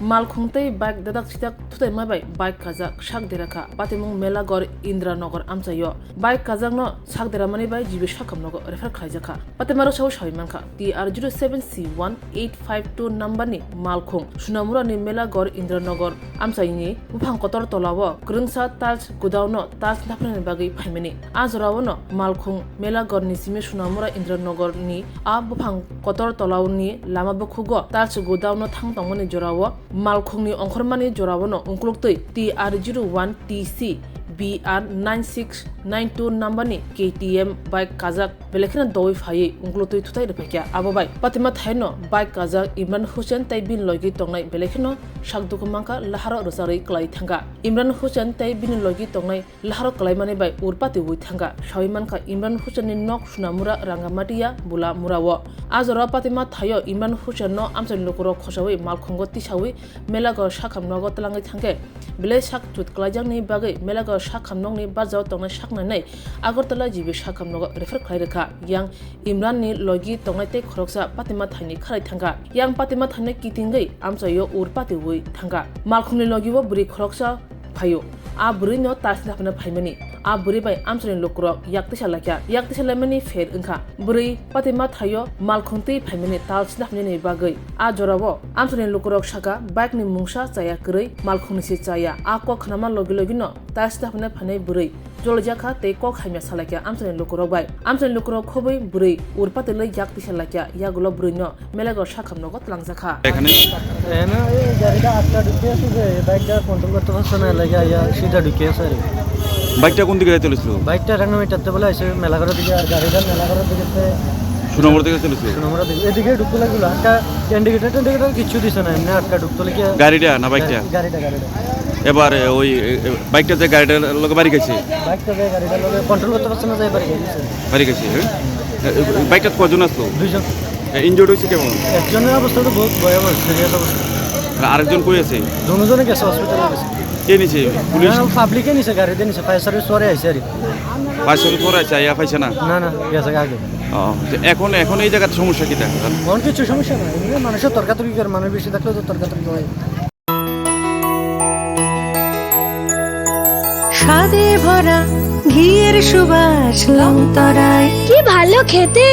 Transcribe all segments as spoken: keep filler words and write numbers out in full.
Malkhung tei bike dadak sidak thutaima bai bike kajak sak dera kha. Patimung Melaghor Indranagar amchaio. Bike kajakno sak deramani bai G B sakhamnogo refer khlaijak kha. Patimaro sao sawi mankha, T R zero seven C one eight five two number ni malkhung Sunamura ni Melaghor Indranagar amchaini buphang kotor tolao kwrwngsa tiles godown no tiles naphrani bagwi phaimani. A jorao no malkhung Melaghor ni simi Sunamura Indranagar ni a buphang kotor tolao ni lama bukhugo tiles godown no thang tongmani jorao malkhungni ongkhormani jorao no ungkluktwi T R zero one T C B R nine six nine two number ni K T M bike kajak belai kheno dowi phaiwi ungkluktwi thutai rwphaikha. Abo bai patima thaino bike kajak Imran Hussain tei bini logi tongnai belai kheno sak dukhu mankha, laharo rwcharwi klai thangkha. Imran Hussain tei bini logi tongnai laharo kwlaimani bai ur patiwi thangkha. Sawi mankha Imran Hussain ni nok Sunamura Rangamatiya Bula Murao. A jorao patima thaio Imran Hussain no amchaini lukurok khosawi malkhungo tisawi Melaghor sakhamnogo twlangwi thangkhe belai sak chut kwlaijakni bagwi Melaghor sakhamnokni barjao tongnai sak nainai Agartala G B sakhamnogo refer khlai rwkha. Yang Imran ni logi tongnai tei khoroksa patima thaini kharai thangkha. Yang patima thaino kitingwi amchaio ur patiwi thangkha. Malkhungni logibo bwrwi khoroksa phaio. A bwrwino tiles naphina phaimani. A bwrwi bai amchaini lukurok yak tisa laikha. Yak tisa laimani pher wngkha. Bwrwi patima thaio malkhung twi phaimani tiles naphinani bagwi. A jorao amchaini lukurok saka bike ni mungsa chaya kwrwi, malkhungni se chaya. A kok khnama logi logino tiles naphina phainai bwrwi jolojak kha tei kok hamya salaikha amchaini lukurok bai. Amchaini lukurok khobwi bwrwi ur patilwi yak tisa laikha. Yagulo bwrwino Melaghor sakhamnogo twlangjakha. এখানে এখানে এই গাড়িটা আটকা ঢুকে আছে যে এই বাইকটা কন্ট্রোল করতে পারছে না, লেগে আইয়া সিধা ঢুকে আছে আর কি। বাইকটা কোন দিকে যাইতে চলেছিল? বাইকটা রাঙ্গামাটিতে বলে আছে মেলাঘরের দিকে, আর গাড়িটা মেলাঘরের দিকে সুনামুড়া দিকে চলেছিল? সুনামুড়া দিকে। এদিকে ঢুকতে লাগলো, আটকা ইন্ডিকেটর টিন্ডিকেটর কিচ্ছু দিছে না, এমনি আটকা ঢুকতে লেগে গাড়িটা না বাইকটা? গাড়ি-, গাড়িটা, গাড়িটা। এবার, এ, ওই, এ, এ, বাইকটা যে গাড়িটার লগে বাড়ি গেছে? বাইকটা যে গাড়িটার লগে কন্ট্রোল করতে পারছে না, যে বাড়ি গেছে। বাড়ি গেছে, হ্যাঁ? এ, এ, বাইকটাত কজন আসলো? দুইজন। এ, ইনজুর্ড হয়েছে কেমন? একজনের অবস্থা তো বহুত ভয়াবহ, সিরিয়াস অবস্থা। আর আরেকজন কই আছে? দুজনে গেছে হসপিটালে গেছে। কে নিছে? পুলিশ? হ্যাঁ, পাবলিকে নিছে, গাড়িতে নিছে, ফায়ার সার্ভিস পরে আইছে আর কি। ফায়ার সার্ভিস পরে আইছে, আইয়া পাইছে না? না, না, গেছে আগে। ও, তো এখন, এখন এই জায়গার সমস্যা কিটা? এখন কিছু সমস্যা নাই, এমনি মানুষের তর্কাতর্কি করে, মানুষ বেশি থাকলে তো তর্কাতর্কি হয়। স্বাদে ভরা ঘিয়ের সুবাস লংতরাই। কি ভালো খেতে।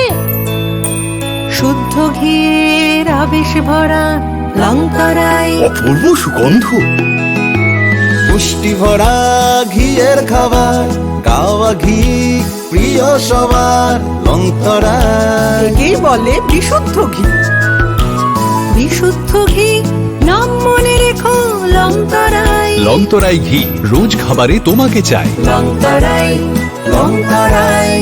শুদ্ধ ঘিয়ের আবেশ ভরা লংতরাই। অপূর্ব সুগন্ধ। পুষ্টি ভরা ঘিয়ের খাবার, গাওয়া ঘি প্রিয় সবার, লংতরাই। একেই বলে বিশুদ্ধ ঘি। বিশুদ্ধ ঘি, নাম মনে রেখো, লংতরাই। লংতরাই ঘি, রোজ খাবারে তোমাকে চাই। লংতরাই, লংতরাই।